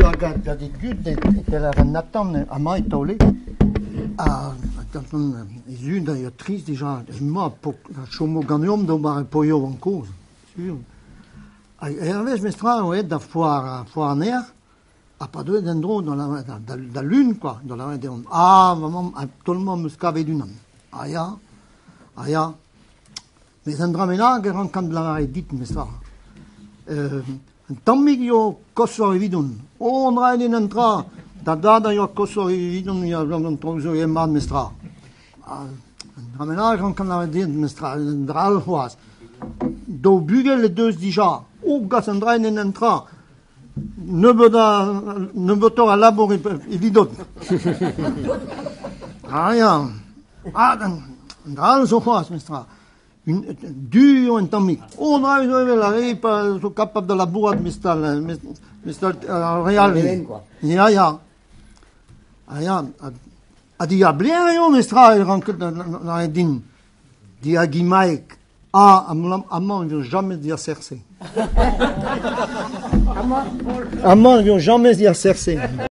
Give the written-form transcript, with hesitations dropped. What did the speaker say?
oa gant e dud e kever an atant amañ e taole ha he zud a yoa trist dija hemañ a chomo ganeomp d'ober e paour kozh sur. Hag hervez memestra eo aet da foar foar an Aer ha pa deuet en-dro da Lun kwa da lavaret deomp ah ma mamm an taol-mañ 'm eus kavet unan ah ya ah ya met un dra bennak e rankan lavaret dit memestra un tammig eo koshoc'h evidon oh an dra din un dra da dad a yoa koshoc'h evidon ya an traoù zo mat memestra un dra bennak e rankan lavaret dit memestra un dra all c'hoazh daou bugel he deus dija oh gas an dra en un tra nebeut a nebeutoc'h a labour evidon ah ya ah an dra all zo c'hoazh memestra Du eo un tammig. Oh, dra zo evel ar re pa zo kapabl da labourat mestal mestal ar re all. Ya, ya. Ah ya, ha diabler eo mestra e rank lâret din. Diagimaek. Ah, amañ e vo james diaser-se. Amañ e vo james diaser-se.